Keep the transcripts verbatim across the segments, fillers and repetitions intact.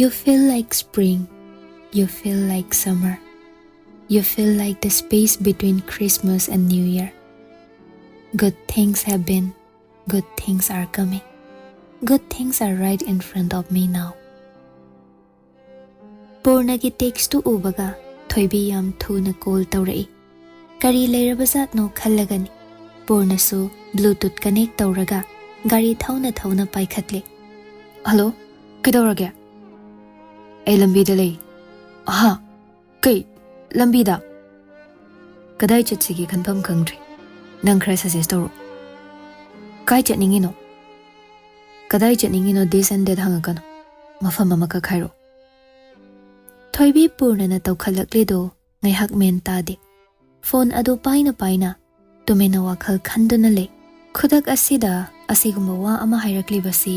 You feel like spring. You feel like summer. You feel like the space between Christmas and New Year. Good things have been. Good things are coming. Good things are right in front of me now. ꯄꯨꯔꯅꯒꯤ ꯇꯦꯛꯁꯇꯨ ꯎꯕꯒ ꯊꯣꯏꯕꯤ ꯌꯥꯝ ꯊꯨꯅ call ꯇꯧꯔꯛꯏ꯫ ꯀꯔꯤ ꯂꯩꯔꯕꯖꯥꯠꯅꯣ ꯈꯜꯂꯒꯅꯤ꯫ ꯄꯨꯔꯅꯁꯨ Bluetooth connect ꯇꯧꯔꯒ ꯒꯥꯔꯤ ꯊꯧꯅ ꯊꯧꯅ ꯄꯥꯏꯈꯠꯂꯦ꯫ Hello, ꯀꯩꯗꯧꯔꯒꯦ? ꯑꯩ ꯂꯝꯕꯤꯗ ꯂꯩ꯫ ꯑꯍꯥ, ꯀꯩ? ꯂꯝꯕꯤꯗ? ꯀꯗꯥꯏ ꯆꯠꯁꯤꯒꯦ ꯈꯟꯐꯝ ꯈꯪꯗ꯭ꯔꯦ꯫ ꯅꯪ ꯈꯔ ꯁꯖꯦꯁ ꯇꯧꯔꯣ꯫ ꯀꯥꯏ ꯆꯠꯅꯤꯡꯉꯤꯅꯣ? ꯀꯗꯥꯏ ꯆꯠꯅꯤꯡꯉꯤꯅꯣ this and that ꯍꯪꯉꯛꯀꯅꯨ꯫ ꯃꯐꯝ ꯑꯃꯈꯛ ꯍꯥꯏꯔꯛꯑꯣ꯫ ꯊꯣꯏꯕꯤ ꯄꯨꯔꯅꯅ ꯇꯧꯈꯠꯂꯛꯂꯤꯗꯣ ꯉꯥꯏꯍꯥꯛ ꯃꯦꯟ ꯇꯥꯗꯦ꯫ ꯐꯣꯟ ꯑꯗꯨ ꯄꯥꯏꯅ ꯄꯥꯏꯅ ꯇꯨꯃꯤꯟꯅ ꯋꯥꯈꯜ ꯈꯟꯗꯨꯅ ꯂꯩ꯫ ꯈꯨꯗꯛ ꯑꯁꯤꯗ ꯑꯁꯤꯒꯨꯝꯕ ꯋꯥ ꯑꯃ ꯍꯥꯏꯔꯛꯂꯤꯕꯁꯤ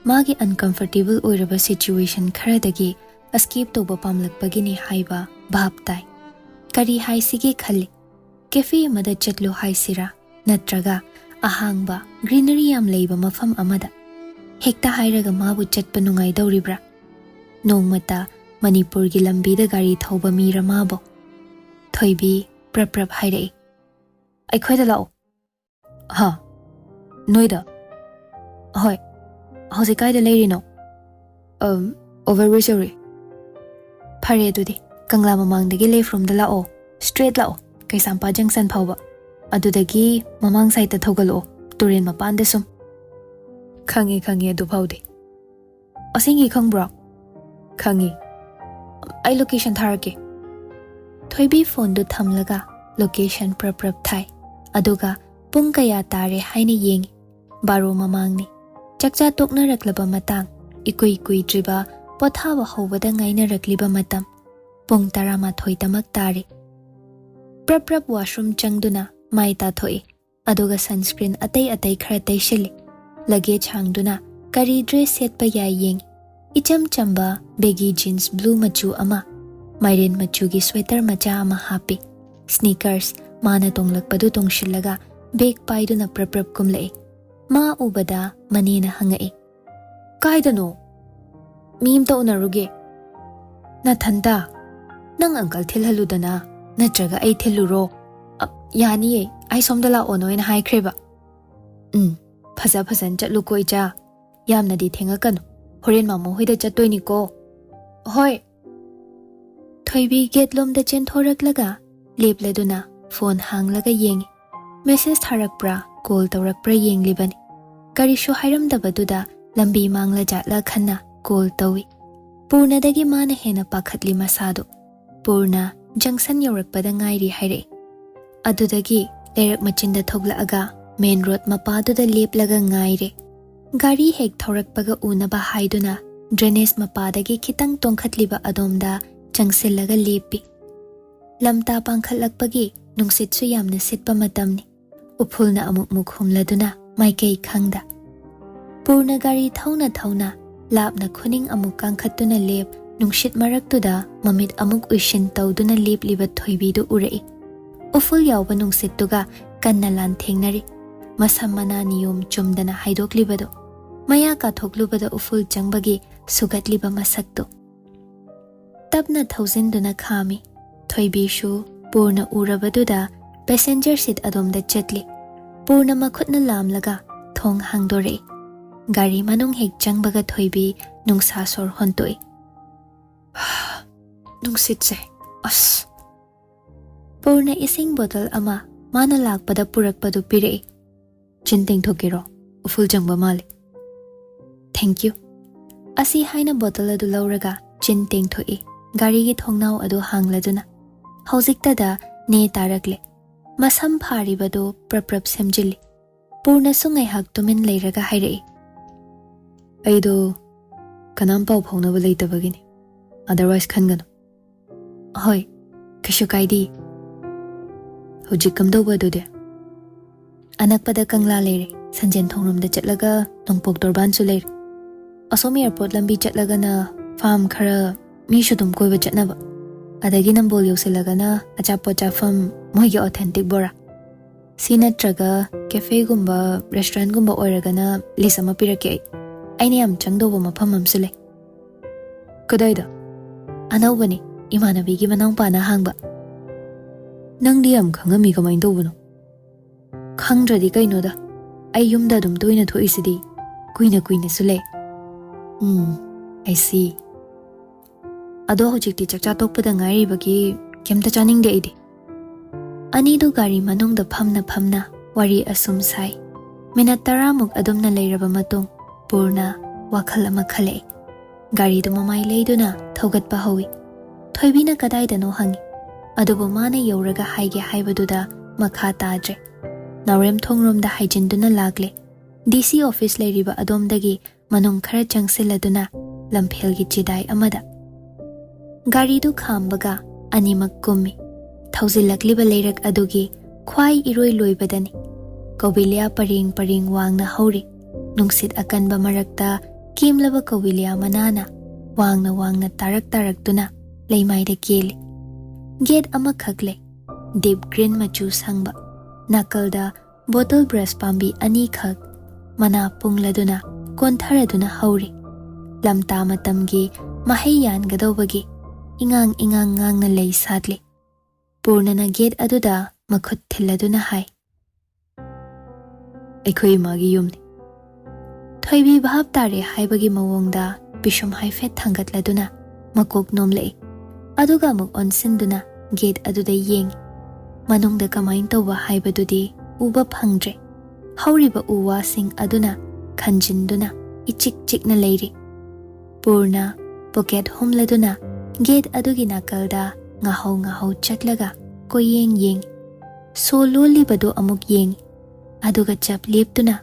ꯃꯥꯒꯤ ꯑꯟꯀꯝꯐꯔꯇꯦꯕꯜ ꯑꯣꯏꯔꯕ ꯁꯤꯆꯨꯋꯦꯁꯟ ꯈꯔꯗꯒꯤ ꯑꯦꯁꯀꯦꯞ ꯇꯧꯕ ꯄꯥꯝꯂꯛꯄꯒꯤꯅꯤ ꯍꯥꯏꯕ ꯚꯥꯞ ꯇꯥꯏ꯫ ꯀꯔꯤ ꯍꯥꯏꯁꯤꯒꯦ ꯈꯜꯂꯤ꯫ ꯀꯦꯐꯦ ꯑꯃꯗ ꯆꯠꯂꯨ ꯍꯥꯏꯁꯤꯔꯥ, ꯅꯠꯇ꯭ꯔꯒ ꯑꯍꯥꯡꯕ ꯒ꯭ꯔꯤꯅꯔꯤ ꯌꯥꯝ ꯂꯩꯕ ꯃꯐꯝ ꯑꯃꯗ? ꯍꯦꯛꯇ ꯍꯥꯏꯔꯒ ꯃꯥꯕꯨ ꯆꯠꯄ ꯅꯨꯡꯉꯥꯏꯗꯧꯔꯤꯕ꯭ꯔꯥ? ꯅꯣꯡꯃꯇ ꯃꯅꯤꯄꯨꯔꯒꯤ ꯂꯝꯕꯤꯗ ꯒꯥꯔꯤ ꯊꯧꯕ ꯃꯤꯔ ꯃꯥꯕꯣ? ꯊꯣꯏꯕꯤ ꯄ꯭ꯔꯞ ꯄ꯭ꯔꯞ ꯍꯥꯏꯔꯛꯏ꯫ ꯑꯩꯈꯣꯏꯗ ꯂꯥꯛꯑꯣ꯫ ꯍꯥ? ꯅꯣꯏꯗ? ꯍꯣꯏ꯫ ꯍꯧꯖꯤꯛ ꯀꯥꯏꯗ ꯂꯩꯔꯤꯅꯣ? ꯑꯝ, ꯑꯣꯚꯔ ꯕ꯭ꯔꯤꯖ ꯌꯧꯔꯦ꯫ ꯐꯔꯦ ꯑꯗꯨꯗꯤ, ꯀꯪꯂꯥ ꯃꯃꯥꯡꯗꯒꯤ ꯂꯦꯐ ꯔꯣꯝꯗ ꯂꯥꯛꯑꯣ꯫ ꯁ꯭ꯇ꯭ꯔꯦꯠ ꯂꯥꯛꯑꯣ, ꯀꯩꯁꯥꯝꯄꯥꯠ ꯖꯪꯁꯟ ꯐꯥꯎꯕ꯫ ꯑꯗꯨꯗꯒꯤ ꯃꯃꯥꯡ ꯁꯥꯏꯗꯇ ꯊꯧꯒꯠꯂꯛꯑꯣ, ꯇꯨꯔꯦꯟ ꯃꯄꯥꯟꯗ ꯁꯨꯝ꯫ ꯈꯪꯉꯦ, ꯈꯪꯉꯦ, ꯑꯗꯨ ꯐꯥꯎꯗꯤ꯫ ꯑꯁꯦꯡꯒꯤ ꯈꯪꯕ꯭ꯔꯣ? ꯈꯪꯉꯤ꯫ ꯑꯩ ꯂꯣꯀꯦꯁꯟ ꯊꯥꯔꯛꯀꯦ꯫ ꯊꯣꯏꯕꯤ ꯐꯣꯟꯗꯨ ꯊꯝꯂꯒ ꯂꯣꯀꯦꯁꯟ ꯄ꯭ꯔꯞ ꯄ꯭ꯔꯞ ꯊꯥꯏ꯫ ꯑꯗꯨꯒ ꯄꯨꯡ ꯀꯌꯥ ꯇꯥꯔꯦ ꯍꯥꯏꯅ ꯌꯦꯡꯉꯤ꯫ ꯕꯥꯔꯣ ꯃꯃꯥꯡꯅꯤ꯫ ꯆꯥꯛꯆꯥ ꯇꯣꯛꯅꯔꯛꯂꯕ ꯃꯇꯥꯡ, ꯏꯀꯨꯏ ꯀꯨꯏꯗ꯭ꯔꯤꯕ ꯄꯣꯊꯥꯕ ꯍꯧꯕꯗ ꯉꯥꯏꯅꯔꯛꯂꯤꯕ ꯃꯇꯝ꯫ ꯄꯨꯡ ꯇꯔꯥꯃꯥꯊꯣꯏ ꯇꯃꯛ ꯇꯥꯔꯦ꯫ ꯄ꯭ꯔꯞ ꯄ꯭ꯔꯞ ꯋꯥꯁꯔꯨꯝ ꯆꯪꯗꯨꯅ ꯃꯥꯏ ꯇꯥꯊꯣꯛꯏ꯫ ꯑꯗꯨꯒ ꯁꯟꯁꯀ꯭ꯔꯤꯟ ꯑꯇꯩ ꯑꯇꯩ ꯈꯔ ꯇꯩꯁꯤꯜꯂꯤ꯫ ꯂꯒꯦꯖ ꯍꯥꯡꯗꯨꯅ ꯀꯔꯤ ꯗ꯭ꯔꯦꯁ ꯁꯦꯠꯄ ꯌꯥꯏ ꯌꯦꯡꯉꯤ꯫ ꯏꯆꯝ ꯆꯝꯕ ꯕꯦꯒꯤ ꯖꯤꯟꯁ ꯕ꯭ꯂꯨ ꯃꯆꯨ ꯑꯃ, ꯃꯥꯏꯔꯦꯟ ꯃꯆꯨꯒꯤ ꯁ꯭ꯋꯦꯇꯔ ꯃꯆꯥ ꯑꯃ ꯍꯥꯞꯄꯤ꯫ ꯁ꯭ꯅꯤꯀꯔꯁ ꯃꯥꯅ ꯇꯣꯡꯂꯛꯄꯗꯨ ꯇꯣꯡꯁꯤꯜꯂꯒ ꯕꯦꯒ ꯄꯥꯏꯗꯨꯅ ꯄ꯭ꯔꯞ ꯄ꯭ꯔꯞ ꯀꯨꯝꯂꯛꯏ꯫ ꯃꯥ ꯎꯕꯗ ꯃꯅꯦꯅ ꯍꯪꯉꯛꯏ, "ꯀꯥꯏꯗꯅꯣ?" ꯃꯤ ꯑꯝꯇ ꯎꯅꯔꯨꯒꯦ꯫ ꯅꯊꯟꯇ? ꯅꯪ ꯑꯪꯀꯜ ꯊꯤꯜꯍꯜꯂꯨꯗꯅ, ꯅꯠꯇ꯭ꯔꯒ ꯑꯩ ꯊꯤꯜꯂꯨꯔꯣ? "ꯑ, ꯌꯥꯅꯤꯌꯦ, ꯑꯩ ꯁꯣꯝꯗ ꯂꯥꯛꯑꯣꯅ ꯑꯣꯏꯅ ꯍꯥꯏꯈ꯭ꯔꯦꯕ"꯫ "ꯎꯝ, ꯐꯖ ꯐꯖꯅ ꯆꯠꯂꯨꯀꯣ ꯏꯆꯥ꯫ ꯌꯥꯝꯅꯗꯤ ꯊꯦꯡꯉꯛꯀꯅꯨ, ꯍꯣꯔꯦꯟ ꯃꯥꯃꯣ ꯍꯣꯏꯗ ꯆꯠꯇꯣꯏꯅꯤꯀꯣ"꯫ "ꯍꯣꯏ"꯫ ꯊꯣꯏꯕꯤ ꯒꯦꯠꯂꯣꯝꯗ ꯆꯦꯟꯊꯣꯔꯛꯂꯒ ꯂꯦꯞꯂꯗꯨꯅ ꯐꯣꯟ ꯍꯥꯡꯂꯒ ꯌꯦꯡꯉꯤ꯫ ꯃꯦꯁꯦꯖ ꯊꯥꯔꯛꯄ꯭ꯔꯥ, ꯀꯣꯜ ꯇꯧꯔꯛꯄ꯭ꯔꯥ ꯌꯦꯡꯂꯤꯕꯅꯤ꯫ ꯀꯔꯤꯁꯨ ꯍꯥꯏꯔꯝꯗꯕꯗꯨꯗ ꯂꯝꯕꯤ ꯃꯥꯡꯂ ꯖꯥꯠꯂ ꯈꯟꯅ ꯀꯣꯜ ꯇꯧꯏ꯫ ꯄꯨꯔꯅꯗꯒꯤ ꯃꯥꯅ ꯍꯦꯟꯅ ꯄꯥꯈꯠꯂꯤ ꯃꯁꯥꯗꯨ꯫ ꯄꯨꯔꯅ ꯖꯪꯁꯟ ꯌꯧꯔꯛꯄꯗ ꯉꯥꯏꯔꯤ ꯍꯥꯏꯔꯛꯏ꯫ ꯑꯗꯨꯗꯒꯤ ꯂꯩꯔꯛ ꯃꯆꯤꯟꯗ ꯊꯣꯛꯂꯛꯑꯒ ꯃꯦꯟ ꯔꯣꯗ ꯃꯄꯥꯗꯨꯗ ꯂꯦꯞꯂꯒ ꯉꯥꯏꯔꯦ꯫ ꯒꯥꯔꯤ ꯍꯦꯛ ꯊꯧꯔꯛꯄꯒ ꯎꯅꯕ ꯍꯥꯏꯗꯨꯅ ꯗ꯭ꯔꯦꯅꯦꯖ ꯃꯄꯥꯗꯒꯤ ꯈꯤꯇꯪ ꯇꯣꯡꯈꯠꯂꯤꯕ ꯑꯗꯣꯝꯗ ꯆꯪꯁꯤꯜꯂꯒ ꯂꯦꯞꯄꯤ꯫ ꯂꯝꯇꯥ ꯄꯥꯡꯈꯠꯂꯛꯄꯒꯤ ꯅꯨꯡꯁꯤꯠꯁꯨ ꯌꯥꯝꯅ ꯁꯤꯠꯄ ꯃꯇꯝꯅꯤ꯫ ꯎꯐꯨꯜꯅ ꯑꯃꯨꯛ ꯃꯨꯛ ꯍꯨꯝꯂꯗꯨꯅ ꯃꯥꯏꯀꯩ ꯈꯪꯗ꯫ ꯄꯨꯔꯅ ꯒꯥꯔꯤ ꯊꯧꯅ ꯊꯧꯅ ꯂꯥꯞꯅ ꯈꯨꯅꯤꯡ ꯑꯃꯨꯛ ꯀꯥꯡꯈꯠꯇꯨꯅ ꯂꯦꯞ, ꯅꯨꯡꯁꯤꯠ ꯃꯔꯛꯇꯨꯗ ꯃꯃꯤꯠ ꯑꯃꯨꯛ ꯎꯏꯁꯤꯟ ꯇꯧꯗꯨꯅ ꯂꯦꯞꯂꯤꯕ ꯊꯣꯏꯕꯤꯗꯨ ꯎꯔꯛꯏ꯫ ꯎꯐꯨꯜ ꯌꯥꯎꯕ ꯅꯨꯡꯁꯤꯠꯇꯨꯒ ꯀꯟꯅ ꯂꯥꯟꯊꯦꯡꯅꯔꯤ꯫ ꯃꯁꯝ ꯃꯅꯥ ꯅꯤꯌꯣꯝ ꯆꯨꯝꯗꯅ ꯍꯥꯏꯗꯣꯛꯂꯤꯕꯗꯨ, ꯃꯌꯥ ꯀꯥꯊꯣꯛꯂꯨꯕꯗ ꯎꯐꯨꯜ ꯆꯪꯕꯒꯤ ꯁꯨꯒꯠꯂꯤꯕ ꯃꯁꯛꯇꯨ꯫ ꯇꯞꯅ ꯊꯧꯖꯤꯟꯗꯨꯅ ꯈꯥꯝꯃꯤ꯫ ꯊꯣꯏꯕꯤꯁꯨ ꯄꯨꯔꯅ ꯎꯔꯕꯗꯨꯗ ꯄꯦꯁꯦꯟꯖꯔ ꯁꯤꯠ ꯑꯗꯣꯝꯗ ꯆꯠꯂꯤ꯫ ꯄꯨꯔꯅ ꯃꯈꯨꯠꯅ ꯂꯥꯝꯂꯒ ꯊꯣꯡ ꯍꯥꯡꯗꯣꯔꯛꯏ꯫ ꯒꯥꯔꯤ ꯃꯅꯨꯡ ꯍꯦꯛ ꯆꯪꯕꯒ ꯊꯣꯏꯕꯤ ꯅꯨꯡꯁꯥ ꯁꯣꯔ ꯍꯣꯟꯇꯣꯛꯏ꯫ "ꯅꯨꯡꯁꯤꯠꯁꯦ, ꯑꯁ!" ꯄꯨꯔꯅ ꯏꯁꯤꯡ ꯕꯣꯇꯜ ꯑꯃ ꯃꯥꯅ ꯂꯥꯛꯄꯗ ꯄꯨꯔꯛꯄꯗꯨ ꯄꯤꯔꯛꯏ꯫ "ꯆꯤꯟ ꯇꯦꯡꯊꯣꯛꯀꯦꯔꯣ? ꯎꯐꯨꯜ ꯆꯪꯕ ꯃꯥꯜꯂꯤ"꯫ "Thank you"꯫ ꯑꯁꯤ ꯍꯥꯏꯅ ꯕꯣꯇꯜ ꯑꯗꯨ ꯂꯧꯔꯒ ꯆꯤꯟ ꯇꯦꯡꯊꯣꯛꯏ, ꯒꯥꯔꯤꯒꯤ ꯊꯣꯡꯅꯥꯎ ꯑꯗꯨ ꯍꯥꯡꯂꯗꯨꯅ꯫ ꯍꯧꯖꯤꯛꯇꯗ ꯅꯦ ꯇꯥꯔꯛꯂꯦ꯫ ꯃꯁꯝ ꯐꯥꯔꯤꯕꯗꯨ ꯄ꯭ꯔꯞ ꯄ꯭ꯔꯞ ꯁꯦꯝꯖꯤꯜꯂꯤ꯫ ꯄꯨꯔꯅꯁꯨ ꯉꯥꯏꯍꯥꯛ ꯇꯨꯃꯤꯟ ꯂꯩꯔꯒ ꯍꯥꯏꯔꯛꯏ, "ꯑꯩꯗꯣ ꯀꯅꯥꯝ ꯄꯥꯎ ꯐꯥꯎꯅꯕ ꯂꯩꯇꯕꯒꯤꯅꯤ, otherwise ꯈꯟꯒꯅꯨ"꯫ "ꯍꯣꯏ, ꯀꯩꯁꯨ ꯀꯥꯏꯗꯦ꯫ ꯍꯧꯖꯤꯛ ꯀꯝꯗꯧꯕ ꯑꯗꯨꯗꯤ?" "ꯑꯅꯛꯄꯗ ꯀꯪꯂꯥ ꯂꯩꯔꯦ, ꯁꯟꯖꯦꯟ ꯊꯣꯡꯔꯣꯝꯗ ꯆꯠꯂꯒ ꯅꯣꯡꯄꯣꯛ ꯇꯣꯔꯕꯥꯟꯁꯨ ꯂꯩꯔꯦ꯫ ꯑꯁꯣꯝ ꯑꯦꯌꯥꯔꯄꯣꯔꯠ ꯂꯝꯕꯤ ꯆꯠꯂꯒꯅ ꯐꯥꯔꯝ ꯈꯔ, ꯃꯤꯁꯨ ꯑꯗꯨꯝ ꯀꯣꯏꯕ ꯆꯠꯅꯕ꯫ ꯑꯗꯒꯤ ꯅꯝꯕꯣꯜ ꯌꯧꯁꯤꯜꯂꯒꯅ ꯑꯆꯥꯄꯣꯠ ꯆꯥꯐꯝ, ꯃꯣꯏꯒꯤ ꯑꯣꯊꯦꯟꯇꯤꯛ ꯕꯣꯔꯥ꯫ ꯁꯤ ꯅꯠꯇ꯭ꯔꯒ ꯀꯦꯐꯦꯒꯨꯝꯕ, ꯔꯦꯁꯇꯨꯔꯦꯟꯠꯒꯨꯝꯕ ꯑꯣꯏꯔꯒꯅ ꯂꯤꯁ ꯑꯃ ꯄꯤꯔꯛꯀꯦ ꯑꯩ꯫ ꯑꯩꯅ ꯌꯥꯝ ꯆꯪꯗꯧꯕ ꯃꯐꯝ ꯑꯃꯁꯨ ꯂꯩ"꯫ "ꯀꯗꯥꯏꯗ?" "ꯑꯅꯧꯕꯅꯤ, ꯏꯃꯥꯟꯅꯕꯤꯒꯤ ꯃꯅꯥꯎꯄꯥꯅ ꯍꯥꯡꯕ꯫" "ꯅꯪꯗꯤ ꯌꯥꯝ ꯈꯪꯉꯝꯃꯤ, ꯀꯃꯥꯏꯅ ꯇꯧꯕꯅꯣ?" "ꯈꯪꯗ꯭ꯔꯗꯤ ꯀꯩꯅꯣꯗ, ꯑꯩ ꯌꯨꯝꯗ ꯑꯗꯨꯝ ꯇꯣꯏꯅ ꯊꯣꯛꯏꯁꯤꯗꯤ, ꯀꯨꯏꯅ ꯀꯨꯏꯅꯁꯨ ꯂꯩ꯫" "ꯎꯝ, I see꯫ ꯑꯗꯣ ꯍꯧꯖꯤꯛꯇꯤ ꯆꯥꯛꯆꯥ ꯇꯣꯛꯄꯗ ꯉꯥꯏꯔꯤꯕꯒꯤ ꯀꯩꯝꯇ ꯆꯥꯅꯤꯡꯗꯦ ꯑꯩꯗꯤ꯫" ꯑꯅꯤꯗꯨ ꯒꯥꯔꯤ ꯃꯅꯨꯡꯗ ꯐꯝꯅ ꯐꯝꯅ ꯋꯥꯔꯤ ꯑꯁꯨꯝ ꯁꯥꯏ꯫ ꯃꯤꯅꯠ ꯇꯔꯥꯃꯨꯛ ꯑꯗꯨꯝꯅ ꯂꯩꯔꯕ ꯃꯇꯨꯡ, ꯄꯨꯔꯅ ꯋꯥꯈꯜ ꯑꯃ ꯈꯜꯂꯛꯏ꯫ ꯒꯥꯔꯤꯗꯨ ꯃꯃꯥꯏ ꯂꯩꯗꯨꯅ ꯊꯧꯒꯠꯄ ꯍꯧꯏ꯫ ꯊꯣꯏꯕꯤꯅ ꯀꯗꯥꯏꯗꯅꯣ ꯍꯪꯏ, ꯑꯗꯨꯕꯨ ꯃꯥꯅ ꯌꯧꯔꯒ ꯍꯥꯏꯒꯦ ꯍꯥꯏꯕꯗꯨꯗ ꯃꯈꯥ ꯇꯥꯗ꯭ꯔꯦ꯫ ꯅꯥꯎꯔꯦꯝꯊꯣꯡꯔꯣꯝꯗ ꯍꯥꯏꯖꯤꯟꯗꯨꯅ ꯂꯥꯛꯂꯦ꯫ DC office ꯂꯩꯔꯤꯕ ꯑꯗꯣꯝꯗꯒꯤ ꯃꯅꯨꯡ ꯈꯔ ꯆꯪꯁꯤꯜꯂꯗꯨꯅ ꯂꯝꯐꯦꯜꯒꯤ ꯆꯤꯗꯥꯏ ꯑꯃꯗ꯫ ꯒꯥꯔꯤꯗꯨ ꯈꯥꯝꯕꯒ ꯑꯅꯤꯃꯛ ꯀꯨꯝꯃꯤ꯫ ꯊꯧꯖꯤꯜꯂꯛꯂꯤꯕ ꯂꯩꯔꯛ ꯑꯗꯨꯒꯤ ꯈ꯭ꯋꯥꯏ ꯏꯔꯣꯏ ꯂꯣꯏꯕꯗꯅꯤ꯫ ꯀꯧꯕꯤꯂꯤꯌꯥ ꯄꯔꯦꯡ ꯄꯔꯦꯡ ꯋꯥꯡꯅ ꯍꯧꯔꯤ꯫ ꯅꯨꯡꯁꯤꯠ ꯑꯀꯟꯕ ꯃꯔꯛꯇ ꯀꯦꯝꯂꯕ ꯀꯧꯕꯤꯂꯤꯌꯥ ꯃꯅꯥꯅ ꯋꯥꯡꯅ ꯋꯥꯡꯅ ꯇꯥꯔꯛ ꯇꯥꯔꯛꯇꯨꯅ ꯂꯩꯃꯥꯏꯗ ꯀꯦꯜꯂꯤ꯫ ꯒꯦꯠ ꯑꯃꯈꯛ ꯂꯩ, deep green ꯃꯆꯨ ꯁꯪꯕ꯫ ꯅꯥꯀꯜꯗ bottle brush ꯄꯥꯝꯕꯤ ꯑꯅꯤꯈꯛ ꯃꯅꯥ ꯄꯨꯡꯂꯗꯨꯅ ꯀꯣꯟꯊꯔꯗꯨꯅ ꯍꯧꯔꯤ꯫ ꯂꯝꯇꯥ ꯃꯇꯝꯒꯤ ꯃꯍꯩ ꯌꯥꯟꯒꯗꯧꯕꯒꯤ ꯏꯉꯥꯡ ꯏꯉꯥꯡ ꯉꯥꯡꯅ ꯂꯩ ꯁꯥꯠꯂꯤ꯫ ꯄꯨꯔꯅꯅ ꯒꯦꯠ ꯑꯗꯨꯗ ꯃꯈꯨꯠ ꯊꯤꯜꯂꯗꯨꯅ ꯍꯥꯏ, "ꯑꯩꯈꯣꯏ ꯏꯃꯥꯒꯤ ꯌꯨꯝꯅꯤ꯫" ꯊꯣꯏꯕꯤ ꯚꯥꯞ ꯇꯥꯔꯦ ꯍꯥꯏꯕꯒꯤ ꯃꯑꯣꯡꯗ ꯄꯤꯁꯨꯝ ꯍꯥꯏꯐꯦꯠ ꯊꯥꯡꯒꯠꯂꯗꯨꯅ ꯃꯀꯣꯛ ꯅꯣꯝꯂꯛꯏ꯫ ꯑꯗꯨꯒ ꯑꯃꯨꯛ ꯑꯣꯟꯁꯤꯟꯗꯨꯅ ꯒꯦꯠ ꯑꯗꯨꯗ ꯌꯦꯡꯏ꯫ ꯃꯅꯨꯡꯗ ꯀꯃꯥꯏꯅ ꯇꯧꯕ ꯍꯥꯏꯕꯗꯨꯗꯤ ꯎꯕ ꯐꯪꯗ꯭ꯔꯦ꯫ ꯍꯧꯔꯤꯕ ꯎ ꯋꯥꯁꯤꯡ ꯑꯗꯨꯅ ꯈꯟꯖꯤꯟꯗꯨꯅ ꯏꯆꯤꯛ ꯆꯤꯛꯅ ꯂꯩꯔꯤ꯫ ꯄꯨꯔꯅ ꯄꯣꯀꯦꯠ ꯍꯨꯝꯂꯗꯨꯅ ꯒꯦꯠ ꯑꯗꯨꯒꯤ ꯅꯥꯀꯜꯗ ꯉꯥꯍꯧ ꯉꯥꯍꯧ ꯆꯠꯂꯒ ꯀꯣꯏꯌꯦꯡ ꯌꯦꯡꯏ꯫ ꯁꯣ ꯂꯣꯜꯂꯤꯕꯗꯨ ꯑꯃꯨꯛ ꯌꯦꯡꯏ꯫ ꯑꯗꯨꯒ ꯆꯞ ꯂꯦꯞꯇꯨꯅ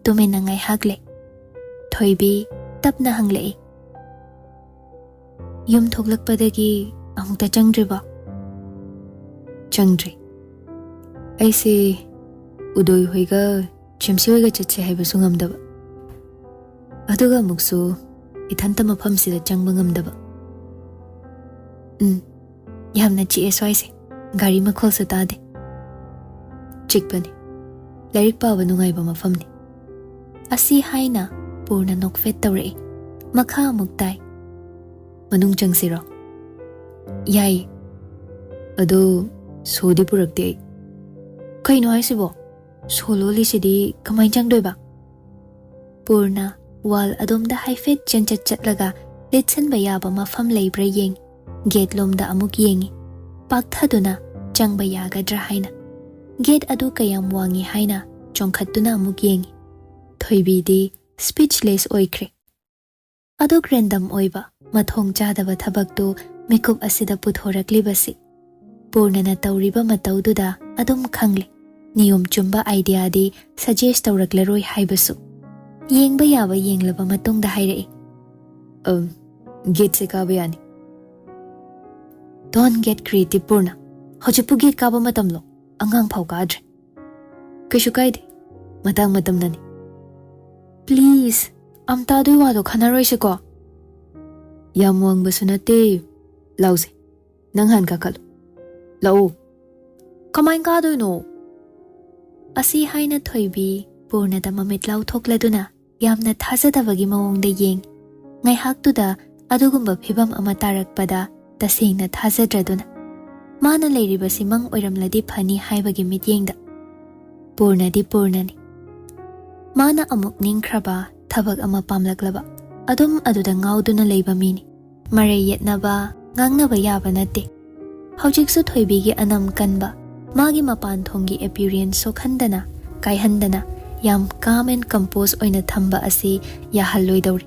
ꯇꯨꯃꯤꯟꯅ ꯉꯥꯏꯍꯥꯛ ꯂꯩ꯫ ꯊꯣꯏꯕꯤ ꯇꯞꯅ ꯍꯪꯂꯛꯏ, "ꯌꯨꯝ ꯊꯣꯛꯂꯛꯄꯗꯒꯤ ꯑꯃꯨꯛꯇ ꯆꯪꯗ꯭ꯔꯤꯕꯣ?" "ꯆꯪꯗ꯭ꯔꯤ꯫ ꯑꯩꯁꯦ ꯎꯗꯣꯏ ꯍꯣꯏꯒ ꯖꯦꯝꯁꯤ ꯍꯣꯏꯒ ꯆꯠꯁꯦ ꯍꯥꯏꯕꯁꯨ ꯉꯝꯗꯕ, ꯑꯗꯨꯒ ꯑꯃꯨꯛꯁꯨ ꯏꯊꯟꯇ ꯃꯐꯝꯁꯤꯗ ꯆꯪꯕ ꯉꯝꯗꯕ꯫" "ꯎꯝ, ꯌꯥꯝꯅ ꯆꯤꯛꯑꯦ ꯁ꯭ꯋꯥꯏꯁꯦ꯫ ꯒꯥꯔꯤ ꯃꯈꯣꯜꯁꯨ ꯇꯥꯗꯦ꯫" "ꯆꯤꯛꯄꯅꯤ꯫ ꯂꯥꯏꯔꯤꯛ ꯄꯥꯕ ꯅꯨꯡꯉꯥꯏꯕ ꯃꯐꯝꯅꯤ꯫" ꯑꯁꯤ ꯍꯥꯏꯅ ꯄꯨꯔꯅ ꯅꯣꯛꯐꯦꯠ ꯇꯧꯔꯛꯏ꯫ ꯃꯈꯥ ꯑꯃꯨꯛ ꯇꯥꯏ, ꯃꯅꯨꯡ ꯆꯪꯁꯤꯔꯣ? ꯌꯥꯏ꯫ ꯑꯗꯣ ꯁꯣꯗꯤ ꯄꯨꯔꯛꯇꯦ ꯑꯩ꯫ ꯀꯩꯅꯣ ꯍꯥꯏꯁꯤꯕꯣ? ꯁꯣ ꯂꯣꯜꯂꯤꯁꯤꯗꯤ ꯀꯃꯥꯏꯅ ꯆꯪꯗꯣꯏꯕ? ꯄꯨꯔꯅ ꯋꯥꯜ ꯑꯗꯣꯝꯗ ꯍꯥꯏꯐꯦꯠ ꯆꯦꯟꯆꯠ ꯆꯠꯂꯒ ꯂꯤꯠꯁꯤꯟꯕ ꯌꯥꯕ ꯃꯐꯝ ꯂꯩꯕ꯭ꯔꯥ ꯌꯦꯡꯉꯤ꯫ ꯒꯦꯠ ꯂꯣꯝꯗ ꯑꯃꯨꯛ ꯌꯦꯡꯉꯤ꯫ ꯄꯥꯛꯊꯗꯨꯅ ꯆꯪꯕ ꯌꯥꯒꯗ꯭ꯔꯥ ꯍꯥꯏꯅ꯫ ꯒꯦꯠ ꯑꯗꯨ ꯀꯌꯥꯝ ꯋꯥꯡꯉꯤ ꯍꯥꯏꯅ ꯆꯣꯡꯈꯠꯇꯨꯅ ꯑꯃꯨꯛ ꯌꯦꯡꯉꯤ꯫ ꯊꯣꯏꯕꯤꯗꯤ ꯁ꯭ꯄꯤꯆꯂꯦꯁ ꯑꯣꯏꯈ꯭ꯔꯦ꯫ ꯑꯗꯨꯛ ꯔꯦꯟꯗꯝ ꯑꯣꯏꯕ, ꯃꯊꯣꯡ ꯆꯥꯗꯕ ꯊꯕꯛꯇꯨ ꯃꯤꯀꯨꯞ ꯑꯁꯤꯗ ꯄꯨꯊꯣꯔꯛꯂꯤꯕꯁꯤ꯫ ꯄꯨꯔꯅꯅ ꯇꯧꯔꯤꯕ ꯃꯇꯧꯗꯨꯗ ꯑꯗꯨꯝ ꯈꯪꯂꯦ꯫ ꯅꯤꯌꯣꯝ ꯆꯨꯝꯕ ꯑꯥꯏꯗꯤꯌꯥꯗꯤ ꯁꯖꯦꯁ ꯇꯧꯔꯛꯂꯔꯣꯏ ꯍꯥꯏꯕꯁꯨ꯫ ꯌꯦꯡꯕ ꯌꯥꯕ ꯌꯦꯡꯂꯕ ꯃꯇꯨꯡꯗ ꯍꯥꯏꯔꯛꯏ꯫ "ꯑꯝ, ꯒꯦꯠꯁꯦ ꯀꯥꯕ ꯌꯥꯅꯤ꯫" "Don't get creative, Purna. ꯍꯧꯖꯤꯛꯄꯨ ꯒꯦꯠ ꯀꯥꯕ ꯃꯇꯝꯂꯣ? ꯑꯉꯥꯡ ꯐꯥꯎ ꯀꯥꯗ꯭ꯔꯦ꯫" "ꯀꯩꯁꯨ ꯀꯥꯏꯗꯦ, ꯃꯇꯥꯡ ꯃꯇꯝꯅꯅꯤ꯫" "Please, ꯑꯝꯇ ꯑꯗꯨꯏ ꯋꯥꯗꯣ ꯈꯟꯅꯔꯣꯏꯁꯦꯀꯣ꯫" "ꯌꯥꯝ ꯋꯥꯡꯕꯁꯨ ꯅꯠꯇꯦ꯫ ꯂꯥꯎꯁꯦ, ꯅꯪ ꯍꯥꯟꯅ ꯀꯥꯈꯠꯂꯨ꯫ ꯂꯥꯛꯑꯣ꯫" "ꯀꯃꯥꯏꯅ ꯀꯥꯗꯣꯏꯅꯣ?" ꯑꯁꯤ ꯍꯥꯏꯅ ꯊꯣꯏꯕꯤ ꯄꯨꯔꯅꯗ ꯃꯃꯤꯠ ꯂꯥꯎꯊꯣꯛꯂꯗꯨꯅ ꯌꯥꯝꯅ ꯊꯥꯖꯗꯕꯒꯤ ꯃꯑꯣꯡꯗ ꯌꯦꯡ꯫ ꯉꯥꯏꯍꯥꯛꯇꯨꯗ ꯑꯗꯨꯒꯨꯝꯕ ꯐꯤꯚꯝ ꯑꯃ ꯇꯥꯔꯛꯄꯗ ꯇꯁꯦꯡꯅ ꯊꯥꯖꯗ꯭ꯔꯗꯨꯅ꯫ ꯃꯥꯅ ꯂꯩꯔꯤꯕꯁꯤ ꯃꯪ ꯑꯣꯏꯔꯝꯂꯗꯤ ꯐꯅꯤ ꯍꯥꯏꯕꯒꯤ ꯃꯤꯠꯌꯦꯡꯗ꯫ ꯄꯨꯔꯅꯗꯤ ꯄꯨꯔꯅꯅꯤ꯫ ꯃꯥꯅ ꯑꯃꯨꯛ ꯅꯤꯡꯈ꯭ꯔꯕ ꯊꯕꯛ ꯑꯃ ꯄꯥꯝꯂꯛꯂꯕ, ꯑꯗꯨꯝ ꯑꯗꯨꯗ ꯉꯥꯎꯗꯨꯅ ꯂꯩꯕ ꯃꯤꯅꯤ꯫ ꯃꯔꯩ ꯌꯦꯠꯅꯕ, ꯉꯥꯡꯅꯕ ꯌꯥꯕ ꯅꯠꯇꯦ꯫ ꯍꯧꯖꯤꯛꯁꯨ ꯊꯣꯏꯕꯤꯒꯤ ꯑꯅꯝ ꯀꯟꯕ, ꯃꯥꯒꯤ ꯃꯄꯥꯟ ꯊꯣꯡꯒꯤ ꯑꯦꯄꯤꯌꯔꯦꯟꯁ ꯁꯣꯛꯍꯟꯗꯅ, ꯀꯥꯏꯍꯟꯗꯅ, ꯌꯥꯝ calm and compose ꯑꯣꯏꯅ ꯊꯝꯕ ꯑꯁꯤ ꯌꯥꯍꯜꯂꯣꯏꯗꯧꯔꯤ,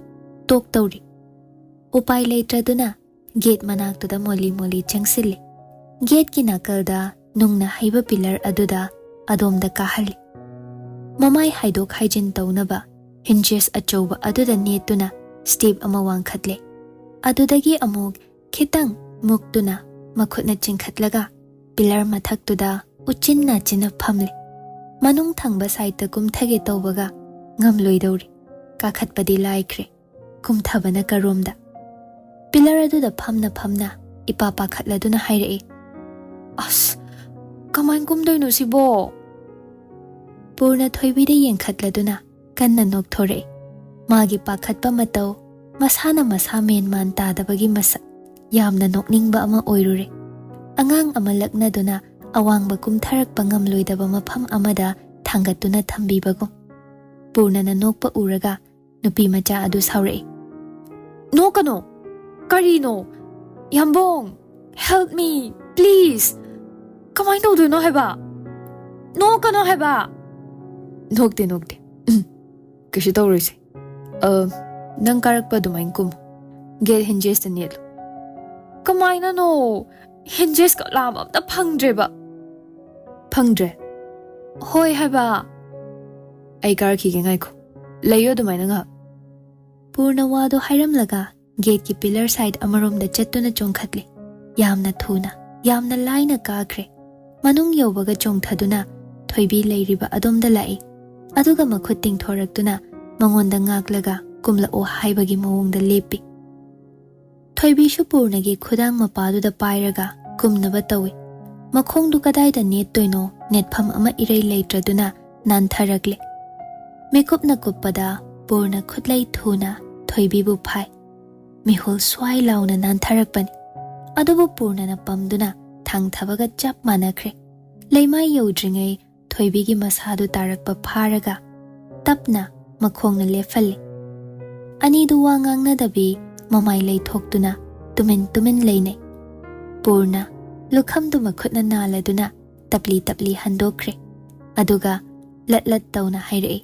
ꯇꯣꯛꯇꯧꯔꯤ꯫ ꯎꯄꯥꯏ ꯂꯩꯇ꯭ꯔꯗꯨꯅ ꯒꯦꯠ ꯃꯅꯥꯛꯇꯨꯗ ꯃꯣꯂꯤ ꯃꯣꯂꯤ ꯆꯪꯁꯤꯜꯂꯤ꯫ ꯒꯦꯠꯀꯤ ꯅꯥꯀꯜꯗ ꯅꯨꯡꯅ ꯍꯩꯕ ꯄꯤꯂꯔ ꯑꯗꯨꯗ ꯑꯗꯣꯝꯗ ꯀꯥꯍꯜꯂꯤ꯫ ꯃꯃꯥꯏ ꯍꯥꯏꯗꯣꯛ ꯍꯥꯏꯖꯤꯟ ꯇꯧꯅꯕ ꯍꯤꯟꯖꯦꯁ ꯑꯆꯧꯕ ꯑꯗꯨꯗ ꯅꯦꯠꯇꯨꯅ ꯁ꯭ꯇꯦꯞ ꯑꯃ ꯋꯥꯡꯈꯠꯂꯦ꯫ ꯑꯗꯨꯗꯒꯤ ꯑꯃꯨꯛ ꯈꯤꯇꯪ ꯃꯨꯛꯇꯨꯅ ꯃꯈꯨꯠꯅ ꯆꯤꯡꯈꯠꯂꯒ ꯄꯤꯂꯔ ꯃꯊꯛꯇꯨꯗ ꯎꯆꯤꯟ ꯅꯥꯆꯤꯟꯅ ꯐꯝꯂꯦ꯫ ꯃꯅꯨꯡ ꯊꯪꯕ ꯁꯥꯏꯠꯇ ꯀꯨꯝꯊꯒꯦ ꯇꯧꯕꯒ ꯉꯝꯂꯣꯏꯗꯧꯔꯤ꯫ ꯀꯥꯈꯠꯄꯗꯤ ꯂꯥꯏꯈ꯭ꯔꯦ, ꯀꯨꯝꯊꯕꯅ ꯀꯔꯣꯝꯗ꯫ ꯄꯤꯂꯔ ꯑꯗꯨꯗ ꯐꯝꯅ ꯐꯝꯅ ꯏꯄꯥ ꯄꯥꯈꯠꯂꯗꯨꯅ ꯍꯥꯏꯔꯛꯏ, "ꯑꯁ, ꯀꯃꯥꯏꯅ ꯀꯨꯝꯗꯣꯏꯅꯣ ꯁꯤꯕꯣ?" ꯄꯨꯔꯅ ꯊꯣꯏꯕꯤꯗ ꯌꯦꯡꯈꯠꯂꯗꯨꯅ ꯀꯟꯅ ꯅꯣꯛꯊꯣꯔꯛꯏ꯫ ꯃꯥꯒꯤ ꯄꯥꯈꯠꯄ ꯃꯇꯧ, ꯃꯁꯥꯅ ꯃꯁꯥ ꯃꯦꯟ ꯃꯥꯟ ꯇꯥꯗꯕꯒꯤ ꯃꯁꯛ꯫ ꯌꯥꯝꯅ ꯅꯣꯛꯅꯤꯡꯕ ꯑꯃ ꯑꯣꯏꯔꯨꯔꯦ꯫ ꯑꯉꯥꯡ ꯑꯃ ꯂꯛꯅꯗꯨꯅ ꯑꯋꯥꯡꯕ ꯀꯨꯝꯊꯔꯛꯄ ꯉꯝꯂꯣꯏꯗꯕ ꯃꯐꯝ ꯑꯃꯗ ꯊꯥꯡꯒꯠꯇꯨꯅ ꯊꯝꯕꯤꯕꯒꯨꯝ꯫ ꯄꯨꯔꯅꯅ ꯅꯣꯛꯄ ꯎꯔꯒ ꯅꯨꯄꯤ ꯃꯆꯥ ꯑꯗꯨ ꯁꯥꯎꯔꯛꯏ꯫ "ꯅꯣꯛꯀꯅꯣ! ꯀꯔꯤꯅꯣ? ꯌꯥꯝꯕꯣꯡ! Help me, please! ꯀꯃꯥꯏꯅ ꯇꯧꯗꯣꯏꯅꯣ ꯍꯥꯏꯕ? ꯅꯣꯛꯀꯅꯣ ꯍꯥꯏꯕ!" "ꯅꯣꯛꯇꯦ, ꯅꯣꯛꯇꯦ꯫ ꯎꯝ, ꯀꯩꯁꯨ ꯇꯧꯔꯣꯏꯁꯦ꯫ ꯑ, ꯅꯪ ꯀꯥꯔꯛꯄ ꯑꯗꯨꯃꯥꯏꯅ ꯀꯨꯝꯃꯨ꯫ Gate hinges ꯇ ꯅꯦꯠꯂꯨ꯫" "ꯀꯃꯥꯏꯅꯅꯣ? Hinges ꯀ ꯂꯥꯝ ꯑꯝꯇ ꯐꯪꯗ꯭ꯔꯦꯕ꯫" "ꯐꯪꯗ꯭ꯔꯦ?" "ꯍꯣꯏ ꯍꯥꯏꯕ꯫" "ꯑꯩ ꯀꯥꯔꯛꯈꯤꯒꯦ, ꯉꯥꯏꯈꯣ꯫ ꯂꯩꯌꯣ ꯑꯗꯨꯃꯥꯏꯅ ꯉꯥꯏꯍꯥꯛ꯫" ꯄꯨꯔꯅ ꯋꯥꯗꯣ ꯍꯥꯏꯔꯝꯂꯒ gate ꯀꯤ pillar side ꯑꯃꯔꯣꯝꯗ ꯆꯠꯇꯨꯅ ꯆꯣꯡꯈꯠꯂꯦ꯫ ꯌꯥꯝꯅ ꯊꯨꯅ, ꯌꯥꯝꯅ ꯂꯥꯏꯅ ꯀꯥꯈ꯭ꯔꯦ꯫ ꯃꯅꯨꯡ ꯌꯧꯕꯒ ꯆꯣꯡꯊꯗꯨꯅ ꯊꯣꯏꯕꯤ ꯂꯩꯔꯤꯕ ꯑꯗꯣꯝꯗ ꯂꯥꯛꯏ꯫ ꯑꯗꯨꯒ ꯃꯈꯨꯠ ꯇꯤꯡꯊꯣꯔꯛꯇꯨꯅ ꯃꯉꯣꯟꯗ ꯉꯥꯛꯂꯒ ꯀꯨꯝꯂꯛꯑꯣ ꯍꯥꯏꯕꯒꯤ ꯃꯑꯣꯡꯗ ꯂꯦꯞꯄꯤ꯫ ꯊꯣꯏꯕꯤꯁꯨ ꯄꯨꯔꯅꯒꯤ ꯈꯨꯗꯥꯡ ꯃꯄꯥꯗꯨꯗ ꯄꯥꯏꯔꯒ ꯀꯨꯝꯅꯕ ꯇꯧꯏ꯫ ꯃꯈꯣꯡꯗꯨ ꯀꯗꯥꯏꯗ ꯅꯦꯠꯇꯣꯏꯅꯣ ꯅꯦꯠꯐꯝ ꯑꯃ ꯏꯔꯩ ꯂꯩꯇ꯭ꯔꯗꯨꯅ ꯅꯥꯟꯊꯔꯛꯂꯦ꯫ ꯃꯤꯀꯨꯞꯅ ꯀꯨꯞꯄꯗ ꯄꯨꯔꯅ ꯈꯨꯠꯂꯩ ꯊꯨꯅ ꯊꯣꯏꯕꯤꯕꯨ ꯐꯥꯏ꯫ ꯃꯤꯍꯨꯜ ꯁ꯭ꯋꯥꯏ ꯂꯥꯎꯅ ꯅꯥꯟꯊꯔꯛꯄꯅꯤ꯫ ꯑꯗꯨꯕꯨ ꯄꯨꯔꯅꯅ ꯄꯝꯗꯨꯅ ꯊꯥꯡꯊꯕꯒ ꯆꯞ ꯃꯥꯟꯅꯈ꯭ꯔꯦ꯫ ꯂꯩꯃꯥꯏ ꯌꯧꯗ꯭ꯔꯤꯉꯩ ꯊꯣꯏꯕꯤꯒꯤ ꯃꯁꯥꯗꯨ ꯇꯥꯔꯛꯄ ꯐꯥꯔꯒ ꯇꯞꯅ ꯃꯈꯣꯡꯅ ꯂꯦꯞꯍꯜꯂꯤ꯫ ꯑꯅꯤꯗꯨ ꯋꯥ ꯉꯥꯡꯅꯗꯕꯤ ꯃꯃꯥꯏ ꯂꯩꯊꯣꯛꯇꯨꯅ ꯇꯨꯃꯤꯟ ꯇꯨꯃꯤꯟ ꯂꯩꯅꯩ꯫ ꯄꯨꯔꯅ ꯂꯨꯈꯝꯗꯨ ꯃꯈꯨꯠꯅ ꯅꯥꯜꯂꯗꯨꯅ ꯇꯞꯂꯤ ꯇꯞꯂꯤ ꯍꯟꯗꯣꯛꯈ꯭ꯔꯦ꯫ ꯑꯗꯨꯒ ꯂꯠ ꯂꯠ ꯇꯧꯅ ꯍꯥꯏꯔꯛꯏ꯫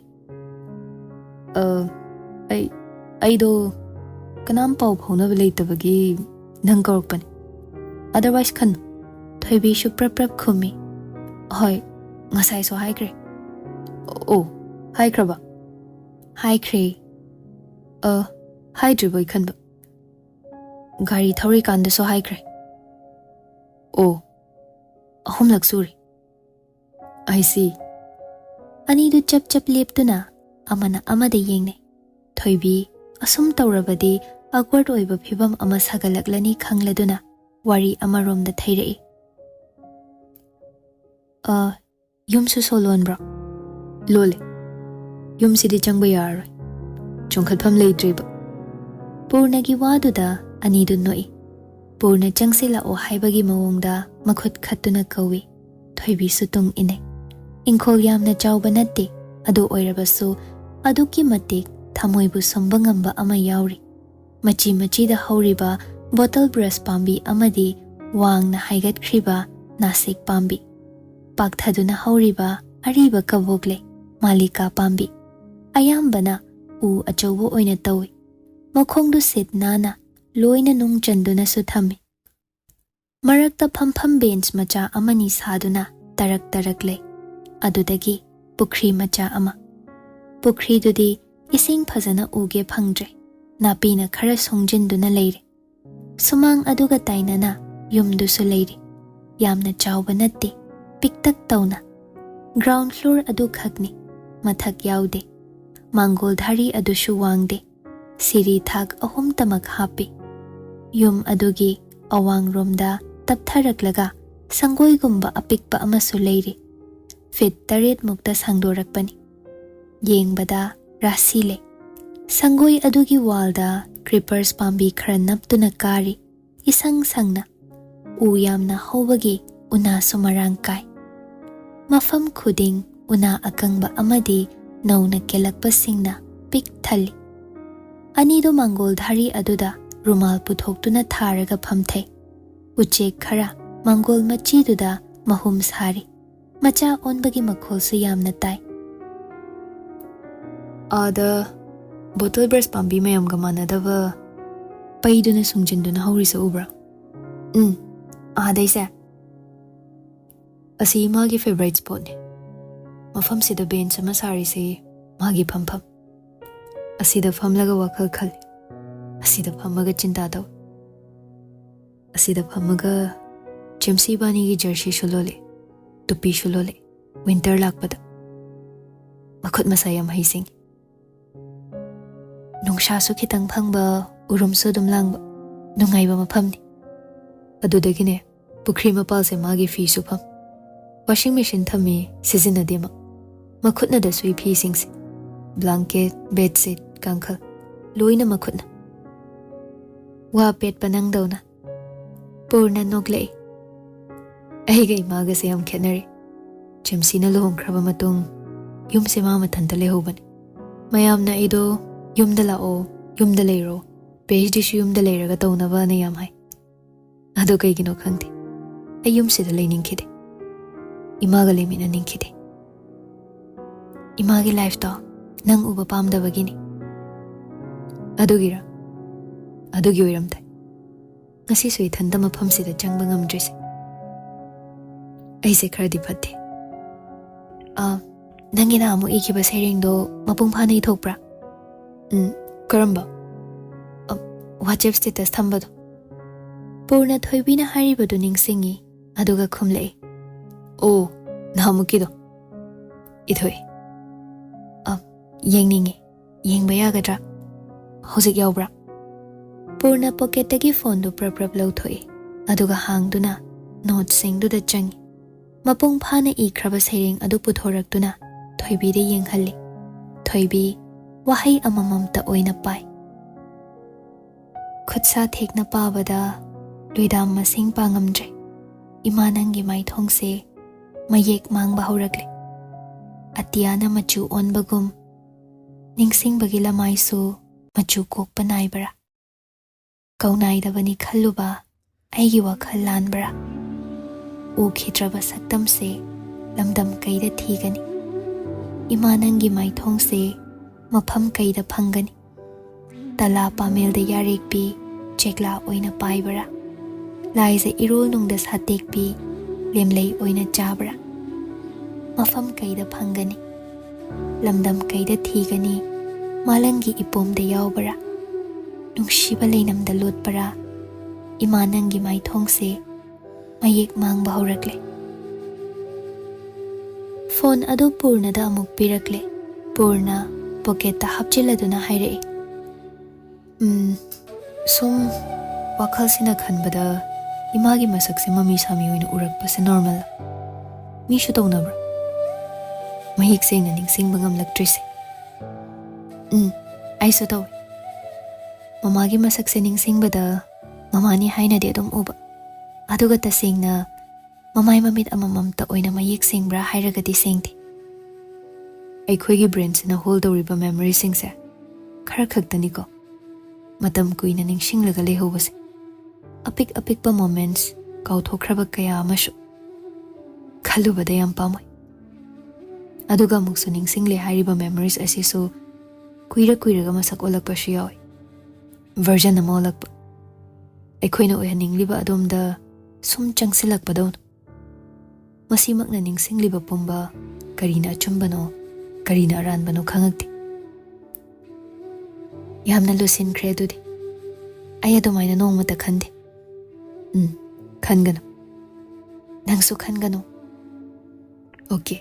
"ꯑ, ꯑꯩ, ꯑꯩꯗꯣ ꯀꯅꯥꯝ ꯄꯥꯎ ꯐꯥꯎꯅꯕ ꯂꯩꯇꯕꯒꯤ ꯅꯪ ꯀꯧꯔꯛꯄꯅꯦ꯫ Otherwise ꯈꯟꯅꯨ꯫" ꯊꯣꯏꯕꯤꯁꯨ ꯄ꯭ꯔꯞ ꯄ꯭ꯔꯞ ꯈꯨꯝꯃꯤ꯫ "ꯍꯣꯏ, ꯉꯁꯥꯏꯁꯨ ꯍꯥꯏꯈ꯭ꯔꯦ꯫" "ꯑꯣ, ꯍꯥꯏꯈ꯭ꯔꯕ?" "ꯍꯥꯏꯈ꯭ꯔꯦ꯫" "ꯑ, ꯍꯥꯏꯗ꯭ꯔꯤꯕꯣꯏ ꯈꯟꯕ꯫ ꯒꯥꯔꯤ ꯊꯧꯔꯤꯀꯥꯟꯗꯁꯨ ꯍꯥꯏꯈ꯭ꯔꯦ꯫" "ꯑꯣ, ꯑꯍꯨꯝꯂꯛ ꯁꯨꯔꯦ꯫" "I see꯫" ꯑꯅꯤꯗꯨ ꯆꯞ ꯆꯞ ꯂꯦꯞꯇꯨꯅ ꯑꯃꯅ ꯑꯃꯗ ꯌꯦꯡꯅꯩ꯫ ꯊꯣꯏꯕꯤ, ꯑꯁꯨꯝ ꯇꯧꯔꯕꯗꯤ awkward ꯑꯣꯏꯕ ꯐꯤꯚꯝ ꯑꯃ ꯁꯥꯒꯠꯂꯛꯂꯅꯤ ꯈꯪꯂꯗꯨꯅ ꯋꯥꯔꯤ ꯑꯃꯔꯣꯝꯗ ꯊꯩꯔꯛꯏ꯫ "ꯑ, ꯌꯨꯝꯁꯨ ꯁꯣ ꯂꯣꯟꯕ꯭ꯔꯣ?" "ꯂꯣꯜꯂꯦ꯫ ꯌꯨꯝꯁꯤꯗꯤ ꯆꯪꯕ ꯌꯥꯔꯔꯣꯏ꯫ ꯆꯣꯡꯈꯠꯐꯝ ꯂꯩꯇ꯭ꯔꯦꯕ꯫ ꯄꯨꯔꯅꯒꯤ ꯋꯥꯗꯨꯗ ꯑꯅꯤꯗꯨ ꯅꯣꯛꯏ꯫ ꯄꯨꯔꯅ ꯆꯪꯁꯤꯜꯂꯛꯑꯣ ꯍꯥꯏꯕꯒꯤ ꯃꯑꯣꯡꯗ ꯃꯈꯨꯠ ꯈꯠꯇꯨꯅ ꯀꯧꯏ꯫ ꯊꯣꯏꯕꯤꯁꯨ ꯇꯨꯡ ꯏꯟꯅꯩ꯫ ꯏꯪꯈꯣꯜ ꯌꯥꯝꯅ ꯆꯥꯎꯕ ꯅꯠꯇꯦ, ꯑꯗꯨ ꯑꯣꯏꯔꯕꯁꯨ ꯑꯗꯨꯛꯀꯤ ꯃꯇꯤꯛ ꯊꯃꯣꯏꯕꯨ ꯁꯨꯝꯕ ꯉꯝꯕ ꯑꯃ ꯌꯥꯎꯔꯤ꯫ ꯃꯆꯤ ꯃꯆꯤꯗ ꯍꯧꯔꯤꯕ ꯕꯣꯇꯜ ꯕ꯭ꯔꯁ ꯄꯥꯝꯕꯤ ꯑꯃꯗꯤ ꯋꯥꯡꯅ ꯍꯥꯏꯒꯠꯈ꯭ꯔꯤꯕ ꯅꯥꯁꯤꯛ ꯄꯥꯝꯕꯤ, ꯄꯥꯛꯊꯗꯨꯅ ꯍꯧꯔꯤꯕ ꯑꯔꯤꯕ ꯀꯕꯣꯛꯂꯩ, ꯃꯥꯂꯤꯀꯥ ꯄꯥꯝꯕꯤ, ꯑꯌꯥꯝꯕꯅ ꯎ ꯑꯆꯧꯕ ꯑꯣꯏꯅ ꯇꯧꯏ꯫ ꯃꯈꯣꯡꯗꯨ ꯁꯤꯠ ꯅꯥꯟꯅ ꯂꯣꯏꯅ ꯅꯨꯡ ꯆꯟꯗꯨꯅꯁꯨ ꯊꯝꯃꯤ꯫ ꯃꯔꯛꯇ ꯐꯝꯐꯝ ꯕꯦꯟꯆ ꯃꯆꯥ ꯑꯃꯅꯤ ꯁꯥꯗꯨꯅ ꯇꯔꯛ ꯇꯔꯛ ꯂꯩ꯫ ꯑꯗꯨꯗꯒꯤ ꯄꯨꯈ꯭ꯔꯤ ꯃꯆꯥ ꯑꯃ꯫ ꯄꯨꯈ꯭ꯔꯤꯗꯨꯗꯤ ꯏꯁꯤꯡ ꯐꯖꯅ ꯎꯒꯦ ꯐꯪꯗ꯭ꯔꯦ꯫ ꯅꯥꯄꯤꯅ ꯈꯔ ꯁꯣꯡꯖꯤꯟꯗꯨꯅ ꯂꯩꯔꯦ꯫ ꯁꯨꯃꯥꯡ ꯑꯗꯨꯒ ꯇꯥꯏꯅꯅ ꯌꯨꯝꯗꯨꯁꯨ ꯂꯩꯔꯤ꯫ ꯌꯥꯝꯅ ꯆꯥꯎꯕ ꯅꯠꯇꯦ, ꯄꯤꯛꯇꯛ ꯇꯧꯅ꯫ ꯒ꯭ꯔꯥꯎꯟ ꯐ꯭ꯂꯣꯔ ꯑꯗꯨꯈꯛꯅꯤ, ꯃꯊꯛ ꯌꯥꯎꯗꯦ꯫ ꯃꯥꯡꯒꯣꯜ ꯙꯥꯔꯤ ꯑꯗꯨꯁꯨ ꯋꯥꯡꯗꯦ꯫ ꯁꯤꯔꯤ ꯊꯥꯛ ꯑꯍꯨꯝꯇꯃꯛ ꯍꯥꯞꯄꯤ꯫ ꯌꯨꯝ ꯑꯗꯨꯒꯤ ꯑꯋꯥꯡꯔꯣꯝꯗ ꯇꯞꯊꯔꯛꯂꯒ ꯁꯪꯒꯣꯏꯒꯨꯝꯕ ꯑꯄꯤꯛꯄ ꯑꯃꯁꯨ ꯂꯩꯔꯤ꯫ ꯐꯤꯠ ꯇꯔꯦꯠ ꯃꯨꯛꯇ ꯁꯥꯡꯗꯣꯔꯛꯄꯅꯤ꯫ ꯌꯦꯡꯕꯗ ꯔꯥꯁꯤ ꯂꯩ꯫ ꯁꯪꯒꯣꯏ ꯑꯗꯨꯒꯤ ꯋꯥꯜꯗ ꯀ꯭ꯔꯤꯄꯔꯁ ꯄꯥꯝꯕꯤ ꯈꯔ ꯅꯞꯇꯨꯅ ꯀꯥꯔꯤ꯫ ꯏꯁꯪ ꯁꯪꯅ ꯎ ꯌꯥꯝꯅ ꯍꯧꯕꯒꯤ ꯎꯅꯥꯁꯨ ꯃꯔꯥꯡ ꯀꯥꯏ꯫ ꯃꯐꯝ ꯈꯨꯗꯤꯡ ꯎꯅꯥ ꯑꯀꯪꯕ ꯑꯃꯗꯤ ꯅꯧꯅ ꯀꯦꯜꯂꯛꯄꯁꯤꯡꯅ ꯄꯤꯛ ꯊꯜꯂꯤ꯫ ꯑꯅꯤꯗꯨ ꯃꯥꯡꯒꯣꯜ ꯙꯥꯔꯤ ꯑꯗꯨꯗ ꯔꯨꯃꯥꯜ ꯄꯨꯊꯣꯛꯇꯨꯅ ꯊꯥꯔꯒ ꯐꯝꯊꯩ꯫ ꯎꯆꯦꯛ ꯈꯔ ꯃꯥꯡꯒꯣꯜ ꯃꯆꯤꯗꯨꯗ ꯃꯍꯨꯝ ꯁꯥꯔꯤ꯫ ꯃꯆꯥ ꯑꯣꯟꯕꯒꯤ ꯃꯈꯣꯜꯁꯨ ꯌꯥꯝꯅ ꯇꯥꯏ꯫ "ꯑꯥꯗ ꯕꯣꯇꯜ ꯕ꯭ꯔꯁ ꯄꯥꯝꯕꯤ ꯃꯌꯥꯝꯒ ꯃꯥꯟꯅꯗꯕ ꯄꯩꯗꯨꯅ ꯁꯨꯡꯖꯤꯟꯗꯨꯅ ꯍꯧꯔꯤꯁꯦ ꯎꯕ꯭ꯔꯥ?" "ꯎꯝ, ꯑꯥꯗꯩꯁꯦ꯫ ꯑꯁꯤ ꯃꯥꯒꯤ ꯐꯦꯚꯔꯥꯏꯠ ꯁ꯭ꯄꯣꯠꯅꯤ꯫ ꯃꯐꯝꯁꯤꯗ ꯕꯦꯟꯆ ꯑꯃ ꯁꯥꯔꯤꯁꯤ ꯃꯥꯒꯤ ꯐꯝꯐꯝ꯫ ꯑꯁꯤꯗ ꯐꯝꯂꯒ ꯋꯥꯈꯜ ꯈꯜꯂꯤ꯫ ꯑꯁꯤꯗ ꯐꯝꯃꯒ ꯆꯤꯟꯇꯥ ꯇꯧꯏ꯫ ꯑꯁꯤꯗ ꯐꯝꯃꯒ ꯖꯦꯝꯁꯤ ꯏꯕꯥꯅꯤꯒꯤ ꯖꯔꯁꯤꯁꯨ ꯂꯣꯜꯂꯤ, ꯇꯨꯄꯤꯁꯨ ꯂꯣꯜꯂꯤ꯫ ꯋꯤꯟꯇꯔ ꯂꯥꯛꯄꯗ ꯃꯈꯨꯠ ꯃꯁꯥ ꯌꯥꯝ ꯍꯩꯁꯤꯡꯉꯤ꯫ ꯅꯨꯡꯁꯥꯁꯨ ꯈꯤꯇꯪ ꯐꯪꯕ, ꯎꯔꯨꯝꯁꯨ ꯑꯗꯨꯝ ꯂꯥꯡꯕ ꯅꯨꯡꯉꯥꯏꯕ ꯃꯐꯝꯅꯤ꯫ ꯑꯗꯨꯗꯒꯤꯅꯦ, ꯄꯨꯈ꯭ꯔꯤ ꯃꯄꯥꯜꯁꯦ ꯃꯥꯒꯤ ꯐꯤ ꯁꯨꯐꯝ꯫ ꯋꯥꯁꯤꯡ ꯃꯦꯆꯤꯟ ꯊꯝꯃꯤ, ꯁꯤꯖꯤꯟꯅꯗꯦ ꯃꯥ꯫ ꯃꯈꯨꯠꯅꯗ ꯁꯨꯏ ꯐꯤꯁꯤꯡꯁꯦ꯫ ꯕ꯭ꯂꯥꯡꯀꯦꯠ, ꯕꯦꯗꯁꯤꯠ, ꯀꯥꯡꯈꯜ, ꯂꯣꯏꯅ ꯃꯈꯨꯠꯅ꯫ ꯋꯥ ꯄꯦꯠꯄ ꯅꯪꯗꯧꯅ꯫ ꯄꯨꯔꯅ ꯅꯣꯛꯂꯛꯏ꯫ ꯑꯩꯒ ꯏꯃꯥꯒꯁꯦ ꯌꯥꯝ ꯈꯦꯠꯅꯔꯦ꯫ ꯖꯦꯝꯁꯤꯅ ꯂꯨꯍꯣꯡꯈ꯭ꯔꯕ ꯃꯇꯨꯡ ꯌꯨꯝꯁꯦ ꯃꯥ ꯃꯊꯟꯇ ꯂꯩꯍꯧꯕꯅꯤ꯫ ꯃꯌꯥꯝꯅ ꯑꯩꯗꯣ "ꯌꯨꯝꯗ ꯂꯥꯛꯑꯣ, ꯌꯨꯝꯗ ꯂꯩꯔꯣ, ꯄꯤ ꯑꯩꯆ ꯗꯤꯁꯨ ꯌꯨꯝꯗ ꯂꯩꯔꯒ ꯇꯧꯅꯕꯅ" ꯌꯥꯝ ꯍꯥꯏ꯫ ꯑꯗꯣ ꯀꯩꯒꯤꯅꯣ ꯈꯪꯗꯦ, ꯑꯩ ꯌꯨꯝꯁꯤꯗ ꯂꯩꯅꯤꯡꯈꯤꯗꯦ꯫ ꯏꯃꯥꯒ ꯂꯩꯃꯤꯟꯅꯅꯤꯡꯈꯤꯗꯦ꯫ ꯏꯃꯥꯒꯤ ꯂꯥꯏꯐꯇꯣ ꯅꯪ ꯎꯕ ꯄꯥꯝꯗꯕꯒꯤꯅꯤ꯫ ꯑꯗꯨꯒꯤꯔ? ꯑꯗꯨꯒꯤ ꯑꯣꯏꯔꯝ ꯇꯥꯏ꯫ ꯉꯁꯤꯁꯨ ꯏꯊꯟꯇ ꯃꯐꯝꯁꯤꯗ ꯆꯪꯕ ꯉꯝꯗ꯭ꯔꯤꯁꯦ꯫ ꯑꯩꯁꯦ ꯈꯔꯗꯤ ꯐꯠꯇꯦ꯫ ꯑ, ꯅꯪꯒꯤ ꯅꯍꯥꯟꯃꯨꯛ ꯏꯈꯤꯕ ꯁꯩꯔꯦꯡꯗꯣ ꯃꯄꯨꯡ ꯐꯥꯅ ꯏꯊꯣꯛꯄ꯭ꯔꯥ? ꯎꯝ, ꯀꯔꯝꯕ? ꯑ, WhatsApp status ꯊꯝꯕꯗꯣ꯫ ꯄꯨꯔꯅ ꯊꯣꯏꯕꯤꯅ ꯍꯥꯏꯔꯤꯕꯗꯨ ꯅꯤꯡꯁꯤꯡꯉꯤ, ꯑꯗꯨꯒ ꯈꯨꯝꯂꯛꯏ꯫ "ꯑꯣ, ꯅꯍꯥꯟꯃꯨꯛꯀꯤꯗꯣ ꯏꯊꯣꯛꯏ꯫ ꯑ, ꯌꯦꯡꯅꯤꯡꯉꯤ꯫ ꯌꯦꯡꯕ ꯌꯥꯒꯗ꯭ꯔꯥ? ꯍꯧꯖꯤꯛ ꯌꯥꯎꯕ꯭ꯔꯥ?" ꯄꯨꯔꯅ ꯄꯣꯀꯦꯠꯇꯒꯤ ꯐꯣꯟꯗꯨ ꯄ꯭ꯔꯞ ꯄ꯭ꯔꯞ ꯂꯧꯊꯣꯛꯏ, ꯑꯗꯨꯒ ꯍꯥꯡꯗꯨꯅ ꯅꯣꯠꯁꯤꯡꯗꯨꯗ ꯆꯪꯏ꯫ ꯃꯄꯨꯡ ꯐꯥꯅ ꯏꯈ꯭ꯔꯕ ꯁꯩꯔꯦꯡ ꯑꯗꯨ ꯄꯨꯊꯣꯔꯛꯇꯨꯅ ꯊꯣꯏꯕꯤꯗ ꯌꯦꯡꯍꯜꯂꯤ꯫ ꯊꯣꯏꯕꯤ ꯋꯥꯍꯩ ꯑꯃꯃꯝꯇ ꯑꯣꯏꯅ ꯄꯥꯏ꯫ ꯈꯨꯠꯁꯥ ꯊꯦꯛꯅ ꯄꯥꯕꯗ ꯂꯨꯏꯗꯥꯝ ꯃꯁꯤꯡ ꯄꯥꯉꯝꯗ꯭ꯔꯦ꯫ ꯏꯃꯥ ꯅꯪꯒꯤ ꯃꯥꯏꯊꯣꯡꯁꯦ ꯃꯌꯦꯛ ꯃꯥꯡꯕ ꯍꯧꯔꯛꯂꯦ꯫ ꯑꯇꯤꯌꯥꯅ ꯃꯆꯨ ꯑꯣꯟꯕꯒꯨꯝ ꯅꯤꯡꯁꯤꯡꯕꯒꯤ ꯂꯃꯥꯏꯁꯨ ꯃꯆꯨ ꯀꯣꯛꯄ ꯅꯥꯏꯕꯔꯥ? ꯀꯧꯅꯥꯏꯗꯕꯅꯤ ꯈꯜꯂꯨꯕ ꯑꯩꯒꯤ ꯋꯥꯈꯜ ꯂꯥꯟꯕ꯭ꯔꯥ? ꯎꯈꯤꯗ꯭ꯔꯕ ꯁꯛꯇꯝꯁꯦ ꯂꯝꯗꯝ ꯀꯩꯗ ꯊꯤꯒꯅꯤ? ꯏꯃꯥ ꯅꯪꯒꯤ ꯃꯥꯏꯊꯣꯡꯁꯦ ꯃꯐꯝ ꯀꯩꯗ ꯐꯪꯒꯅꯤ? ꯇꯂꯥ ꯄꯥꯃꯦꯜꯗ ꯌꯥꯔꯦꯛꯄꯤ ꯆꯦꯛꯂꯥ ꯑꯣꯏꯅ ꯄꯥꯏꯕ꯭ꯔꯥ? ꯂꯥꯏꯖ ꯏꯔꯣꯜꯅꯨꯡꯗ ꯁꯥꯇꯦꯛꯄꯤ ꯂꯦꯝꯂꯩ ꯑꯣꯏꯅ ꯆꯥꯕ꯭ꯔꯥ? ꯃꯐꯝ ꯀꯩꯗ ꯐꯪꯒꯅꯤ? ꯂꯝꯗꯝ ꯀꯩꯗ ꯊꯤꯒꯅꯤ? ꯃꯥꯂꯪꯒꯤ ꯏꯄꯣꯝꯗ ꯌꯥꯎꯕ꯭ꯔꯥ? ꯅꯨꯡꯁꯤꯕ ꯂꯩꯅꯝꯗ ꯂꯣꯠꯄ꯭ꯔꯥ? ꯏꯃꯥ ꯅꯪꯒꯤ ꯃꯥꯏꯊꯣꯡꯁꯦ ꯃꯌꯦꯛ ꯃꯥꯡꯕ ꯍꯧꯔꯛꯂꯦ꯫ ꯐꯣꯟ ꯑꯗꯨ ꯄꯨꯔꯅꯗ ꯑꯃꯨꯛ ꯄꯤꯔꯛꯂꯦ꯫ ꯄꯨꯔꯅ ꯄꯣꯀꯦꯠꯇ ꯍꯥꯞꯆꯤꯜꯂꯗꯨꯅ ꯍꯥꯏꯔꯛꯏ, "ꯎꯝ, ꯁꯨꯝ ꯋꯥꯈꯜꯁꯤꯅ ꯈꯟꯕꯗ ꯏꯃꯥꯒꯤ ꯃꯁꯛꯁꯦ ꯃꯃꯤ ꯁꯥꯃꯤ ꯑꯣꯏꯅ ꯎꯔꯛꯄꯁꯦ ꯅꯣꯔꯃꯦꯜ꯫ ꯃꯤꯁꯨ ꯇꯧꯅꯕ꯭ꯔꯥ? ꯃꯌꯦꯛ ꯁꯦꯡꯅ ꯅꯤꯡꯁꯤꯡꯕ ꯉꯝꯂꯛꯇ꯭ꯔꯤꯁꯦ꯫" "ꯎꯝ, ꯑꯩꯁꯨ ꯇꯧꯏ꯫" ꯃꯃꯥꯒꯤ ꯃꯁꯛꯁꯦ ꯅꯤꯡꯁꯤꯡꯕꯗ ꯃꯃꯥꯅꯤ ꯍꯥꯏꯅꯗꯤ ꯑꯗꯨꯝ ꯎꯕ, ꯑꯗꯨꯒ ꯇꯁꯦꯡꯅ ꯃꯃꯥꯏ ꯃꯃꯤꯠ ꯑꯃꯃꯝꯇ ꯑꯣꯏꯅ ꯃꯌꯦꯛ ꯁꯦꯡꯕ꯭ꯔꯥ ꯍꯥꯏꯔꯒꯗꯤ ꯁꯦꯡꯗꯦ꯫ ꯑꯩꯈꯣꯏꯒꯤ ꯕ꯭ꯔꯦꯟꯁꯤꯅ ꯍꯣꯜ ꯇꯧꯔꯤꯕ ꯃꯦꯃꯣꯔꯤꯁꯤꯡꯁꯦ ꯈꯔ ꯈꯛꯇꯅꯤꯀꯣ ꯃꯇꯝ ꯀꯨꯏꯅ ꯅꯤꯡꯁꯤꯡꯂꯒ ꯂꯩꯍꯧꯕꯁꯦ꯫ ꯑꯄꯤꯛ ꯑꯄꯤꯛꯄ ꯃꯣꯃꯦꯟꯠꯁ, ꯀꯥꯎꯊꯣꯛꯈ꯭ꯔꯕ ꯀꯌꯥ ꯑꯃꯁꯨ꯫ ꯈꯜꯂꯨꯕꯗ ꯌꯥꯝ ꯄꯥꯝꯃꯣꯏ꯫ ꯑꯗꯨꯒ ꯑꯃꯨꯛꯁꯨ ꯅꯤꯡꯁꯤꯡꯂꯦ ꯍꯥꯏꯔꯤꯕ ꯃꯦꯃꯣꯔꯤꯁ ꯑꯁꯤꯁꯨ ꯀꯨꯏꯔ ꯀꯨꯏꯔꯒ ꯃꯁꯛ ꯑꯣꯜꯂꯛꯄꯁꯨ ꯌꯥꯎꯏ꯫ ꯚꯔꯖꯟ ꯑꯃ ꯑꯣꯜꯂꯛꯄ, ꯑꯩꯈꯣꯏꯅ ꯑꯣꯏꯍꯟꯅꯤꯡꯂꯤꯕ ꯑꯗꯣꯝꯗ ꯁꯨꯝ ꯆꯪꯁꯤꯜꯂꯛꯄꯗꯧꯅ꯫ ꯃꯁꯤꯃꯛꯅ ꯅꯤꯡꯁꯤꯡꯂꯤꯕ ꯄꯨꯝꯕ ꯀꯔꯤꯅ ꯑꯆꯨꯝꯕꯅꯣ, ꯀꯔꯤꯅ ꯑꯔꯥꯟꯕꯅꯣ ꯈꯪꯉꯛꯇꯦ꯫ ꯌꯥꯝꯅ ꯂꯨꯁꯤꯟꯈ꯭ꯔꯦ ꯑꯗꯨꯗꯤ꯫ ꯑꯩ ꯑꯗꯨꯃꯥꯏꯅ ꯅꯣꯡꯃꯇ ꯈꯟꯗꯦ꯫ ꯎꯝ, ꯈꯟꯒꯅꯨ꯫ ꯅꯪꯁꯨ ꯈꯟꯒꯅꯨ꯫ ꯑꯣꯀꯦ꯫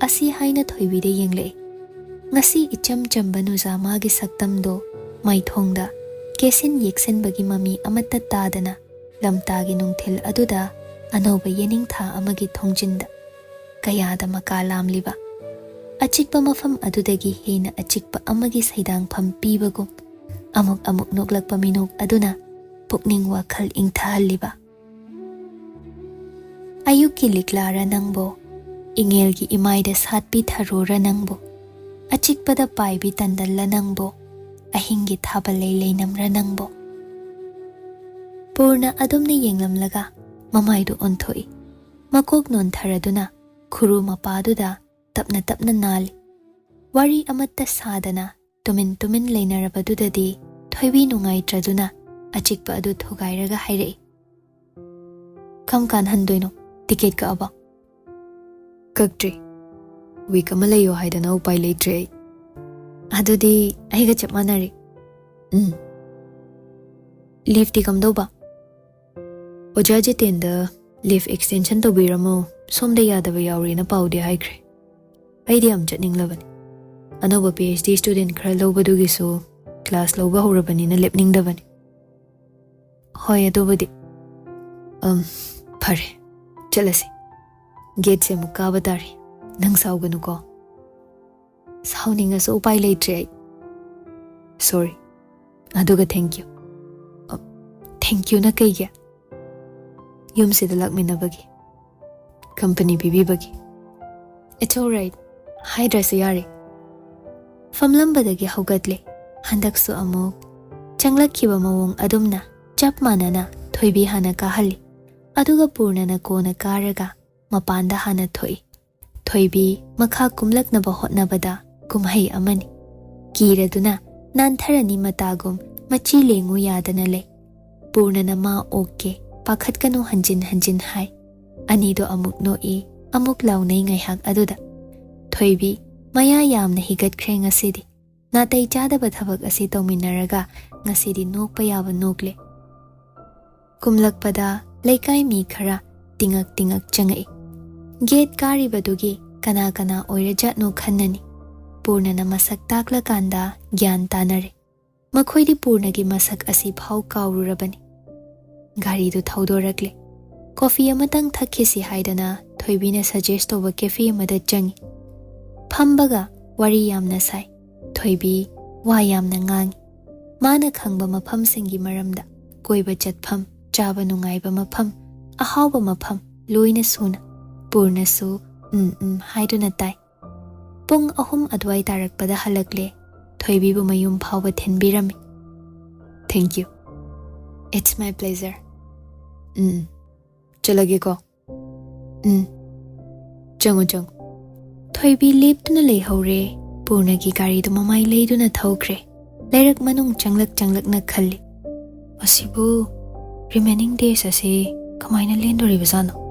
ꯑꯁꯤ ꯍꯥꯏꯅ ꯊꯣꯏꯕꯤꯗ ꯌꯦꯡꯂꯛꯏ꯫ ꯉꯁꯤ ꯏꯆꯝ ꯆꯝꯕ ꯅꯨꯖꯥꯃꯥꯒꯤ ꯁꯛꯇꯝꯗꯣ ꯃꯥꯏꯊꯣꯡꯗ ꯀꯦꯁꯤꯟ ꯌꯦꯛꯁꯤꯟꯕꯒꯤ ꯃꯃꯤ ꯑꯃꯠꯇ ꯇꯥꯗꯅ ꯂꯝꯇꯥꯒꯤ ꯅꯨꯡꯊꯤꯜ ꯑꯗꯨꯗ ꯑꯅꯧꯕ ꯌꯦꯅꯤꯡꯊꯥ ꯑꯃꯒꯤ ꯊꯣꯡꯖꯤꯟꯗ ꯀꯌꯥꯗ ꯃꯀꯥ ꯂꯥꯝꯂꯤꯕ꯫ ꯑꯆꯤꯛꯄ ꯃꯐꯝ ꯑꯗꯨꯗꯒꯤ ꯍꯦꯟꯅ ꯑꯆꯤꯛꯄ ꯑꯃꯒꯤ ꯁꯩꯗꯥꯡꯐꯝ ꯄꯤꯕꯒꯨꯝ ꯑꯃꯨꯛ ꯑꯃꯨꯛ ꯅꯣꯛꯂꯛꯄ ꯃꯤꯅꯣꯛ ꯑꯗꯨꯅ ꯄꯨꯛꯅꯤꯡ ꯋꯥꯈꯜ ꯏꯪꯊꯍꯜꯂꯤꯕ꯫ ꯑꯌꯨꯛꯀꯤ ꯂꯤꯛꯂꯥꯔ ꯅꯪꯕꯣ? ꯏꯉꯦꯜꯒꯤ ꯏꯃꯥꯏꯗ ꯁꯥꯠꯄꯤ ꯊꯔꯣꯔ ꯅꯪꯕꯣ? ꯑꯆꯤꯛꯄꯗ ꯄꯥꯏꯕꯤ ꯇꯟꯗꯜꯂ ꯅꯪꯕꯣ? ꯑꯍꯤꯡꯒꯤ ꯊꯥꯕꯜ ꯂꯩ ꯂꯩꯅꯝꯔ ꯅꯪꯕꯣ? ꯄꯨꯔꯅ ꯑꯗꯨꯝꯅ ꯌꯦꯡꯂꯝꯂꯒ ꯃꯃꯥꯏꯗꯨ ꯑꯣꯟꯊꯣꯛꯏ꯫ ꯃꯀꯣꯛ ꯅꯣꯟꯊꯔꯗꯨꯅ ꯈꯨꯔꯨ ꯃꯄꯥꯗꯨꯗ ꯇꯞꯅ ꯇꯞꯅ ꯅꯥꯜꯂꯤ꯫ ꯋꯥꯔꯤ ꯑꯃꯠꯇ ꯁꯥꯗꯅ ꯇꯨꯃꯤꯟ ꯇꯨꯃꯤꯟ ꯂꯩꯅꯔꯕꯗꯨꯗꯗꯤ ꯊꯣꯏꯕꯤ ꯅꯨꯡꯉꯥꯏꯇ꯭ꯔꯗꯨꯅ ꯑꯆꯤꯛꯄ ꯑꯗꯨ ꯊꯨꯒꯥꯏꯔꯒ ꯍꯥꯏꯔꯛꯏ, "ꯀꯔꯝ ꯀꯥꯟ ꯍꯟꯗꯣꯏꯅꯣ? ꯇꯤꯀꯦꯠ ꯀꯛꯑꯕ?" "ꯀꯛꯇ꯭ꯔꯤ꯫ ꯋꯤꯛ ꯑꯃ ꯂꯩꯌꯣ ꯍꯥꯏꯗꯅ ꯎꯄꯥꯏ ꯂꯩꯇ꯭ꯔꯦ ꯑꯩ꯫" "ꯑꯗꯨꯗꯤ ꯑꯩꯒ ꯆꯞ ꯃꯥꯟꯅꯔꯦ꯫" "ꯎꯝ꯫ ꯂꯤꯐꯇꯤ ꯀꯝꯗꯧꯕ?" "ꯑꯣꯖꯥ ꯖꯤꯇꯦꯟꯗ ꯂꯤꯐ ꯑꯦꯛꯁꯇꯦꯟꯁꯟ ꯇꯧꯕꯤꯔꯝꯃꯣ, ꯁꯣꯝꯗ ꯌꯥꯗꯕ ꯌꯥꯎꯔꯦꯅ ꯄꯥꯎꯗꯤ ꯍꯥꯏꯈ꯭ꯔꯦ꯫ ꯑꯩꯗꯤ ꯌꯥꯝ ꯆꯠꯅꯤꯡꯂꯕꯅꯤ꯫ ꯑꯅꯧꯕ ꯄꯤ ꯑꯩꯆ ꯗꯤ ꯁ꯭ꯇꯨꯗꯦꯟꯠ ꯈꯔ ꯂꯧꯕꯗꯨꯒꯤꯁꯨ ꯀ꯭ꯂꯥꯁ ꯂꯧꯕ ꯍꯧꯔꯕꯅꯤꯅ ꯂꯦꯞꯅꯤꯡꯗꯕꯅꯤ꯫" "ꯍꯣꯏ, ꯑꯗꯨꯕꯨꯗꯤ꯫ ꯑꯝ, ꯐꯔꯦ, ꯆꯠꯂꯁꯤ꯫ ꯒꯦꯠꯁꯦ ꯑꯃꯨꯛ ꯀꯥꯕ ꯇꯥꯔꯦ꯫ ꯅꯪ ꯁꯥꯎꯒꯅꯨꯀꯣ꯫" "ꯁꯥꯎꯅꯤꯡꯉꯁꯨ ꯎꯄꯥꯏ ꯂꯩꯇ꯭ꯔꯦ ꯑꯩ꯫ ꯁꯣꯔꯤ꯫" ꯑꯗꯨꯒ thank you꯫ ꯑ, thank youꯅ ꯀꯩꯒꯤ? ꯌꯨꯝꯁꯤꯗ ꯂꯥꯛꯃꯤꯟꯅꯕꯒꯤ, company ꯄꯤꯕꯤꯕꯒꯤ꯫ It's alright, ꯍꯥꯏꯗ꯭ꯔꯁꯨ ꯌꯥꯔꯦ꯫ ꯐꯝꯂꯝꯕꯗꯒꯤ ꯍꯧꯒꯠꯂꯦ꯫ ꯍꯟꯗꯛꯁꯨ ꯑꯃꯨꯛ ꯆꯪꯂꯛꯈꯤꯕ ꯃꯑꯣꯡ ꯑꯗꯨꯝꯅ ꯆꯞ ꯃꯥꯟꯅꯅ ꯊꯣꯏꯕꯤ ꯍꯥꯟꯅ ꯀꯥꯍꯜꯂꯤ꯫ ꯑꯗꯨꯒ ꯄꯨꯔꯅꯅ ꯀꯣꯟꯅ ꯀꯥꯔꯒ ꯃꯄꯥꯟꯗ ꯍꯥꯟꯅ ꯊꯣꯛꯏ꯫ ꯊꯣꯏꯕꯤ ꯃꯈꯥ ꯀꯨꯝꯂꯛꯅꯕ ꯍꯣꯠꯅꯕꯗ ꯀꯨꯝꯍꯩ ꯑꯃꯅꯤ꯫ ꯀꯤꯔꯗꯨꯅ ꯅꯥꯟꯊꯔꯅꯤ ꯃꯇꯥꯒꯨꯝ ꯃꯆꯤ ꯂꯦꯡꯉꯨ ꯌꯥꯗꯅ ꯂꯩ꯫ ꯄꯨꯔꯅꯅ ꯃꯥ ꯑꯣꯛꯀꯦ, ꯄꯥꯈꯠꯀꯅꯨ ꯍꯟꯖꯤꯟ ꯍꯟꯖꯤꯟ ꯍꯥꯏ꯫ ꯑꯅꯤꯗꯣ ꯑꯃꯨꯛ ꯅꯣꯛꯏ, ꯑꯃꯨꯛ ꯂꯥꯎꯅꯩ ꯉꯥꯏꯍꯥꯛ ꯑꯗꯨꯗ꯫ ꯊꯣꯏꯕꯤ ꯃꯌꯥ ꯌꯥꯝꯅ ꯍꯤꯒꯠꯈ꯭ꯔꯦ ꯉꯁꯤꯗꯤ꯫ ꯅꯥꯇꯩ ꯆꯥꯗꯕ ꯊꯕꯛ ꯑꯁꯤ ꯇꯧꯃꯤꯟꯅꯔꯒ ꯉꯁꯤꯗꯤ ꯅꯣꯛꯄ ꯌꯥꯕ ꯅꯣꯛꯂꯦ꯫ ꯀꯨꯝꯂꯛꯄꯗ ꯂꯩꯀꯥꯏ ꯃꯤ ꯈꯔ ꯇꯤꯉꯛ ꯇꯤꯉꯛ ꯆꯪꯉꯛꯏ꯫ ꯒꯦꯠ ꯀꯥꯔꯤꯕꯗꯨꯒꯤ ꯀꯅꯥ ꯀꯅꯥ ꯑꯣꯏꯔꯖꯥꯠꯅꯣ ꯈꯟꯅꯅꯤ꯫ ꯄꯨꯔꯅꯅ ꯃꯁꯛ ꯇꯥꯛꯂꯀꯥꯟꯗ ꯒ꯭ꯌꯥꯟ ꯇꯥꯅꯔꯦ꯫ ꯃꯈꯣꯏꯗꯤ ꯄꯨꯔꯅꯒꯤ ꯃꯁꯛ ꯑꯁꯤ ꯐꯥꯎ ꯀꯥꯎꯔꯨꯔꯕꯅꯤ꯫ ꯒꯥꯔꯤꯗꯨ ꯊꯧꯗꯣꯔꯛꯂꯦ꯫ ꯀꯣꯐꯤ ꯑꯃꯇꯪ ꯊꯛꯈꯤꯁꯤ ꯍꯥꯏꯗꯅ ꯊꯣꯏꯕꯤꯅ suggest ꯇꯧꯕ cafe ꯑꯃꯗ ꯆꯪꯉꯤ꯫ ꯐꯝꯕꯒ ꯋꯥꯔꯤ ꯌꯥꯝꯅ ꯁꯥꯏ꯫ ꯊꯣꯏꯕꯤ ꯋꯥ ꯌꯥꯝꯅ ꯉꯥꯡꯉꯤ꯫ ꯃꯥꯅ ꯈꯪꯕ ꯃꯐꯝꯁꯤꯡꯒꯤ ꯃꯔꯝꯗ, ꯀꯣꯏꯕ ꯆꯠꯐꯝ, ꯆꯥꯕ ꯅꯨꯡꯉꯥꯏꯕ ꯃꯐꯝ, ꯑꯍꯥꯎꯕ ꯃꯐꯝ, ꯂꯣꯏꯅ ꯁꯨꯅ꯫ ꯄꯨꯔꯅꯁꯨ ꯎꯝ ꯎꯝ ꯍꯥꯏꯗꯨꯅ ꯇꯥꯏ꯫ ꯄꯨꯡ ꯑꯍꯨꯝ ꯑꯗꯨꯋꯥꯏ ꯇꯥꯔꯛꯄꯗ ꯍꯜꯂꯛꯂꯦ꯫ ꯊꯣꯏꯕꯤꯕꯨ ꯃꯌꯨꯝ ꯐꯥꯎꯕ ꯊꯤꯟꯕꯤꯔꯝꯃꯤ꯫ Thank you. It's my pleasure. ꯎꯝ, ꯆꯠꯂꯒꯦꯀꯣ꯫ ꯎꯝ, ꯆꯪꯉꯨ, ꯆꯪꯉꯨ꯫ ꯊꯣꯏꯕꯤ ꯂꯦꯞꯇꯨꯅ ꯂꯩꯍꯧꯔꯦ꯫ ꯄꯨꯔꯅꯒꯤ ꯒꯥꯔꯤꯗꯨ ꯃꯃꯥꯏ ꯂꯩꯗꯨꯅ ꯊꯧꯈ꯭ꯔꯦ꯫ ꯂꯩꯔꯛ ꯃꯅꯨꯡ ꯆꯪꯂꯛ ꯆꯪꯂꯛꯅ ꯈꯜꯂꯤ, "ꯑꯁꯤꯕꯨ remaining days ꯑꯁꯤ ꯀꯃꯥꯏꯅ ꯂꯦꯟꯗꯣꯔꯤꯕꯖꯥꯠꯅꯣ?"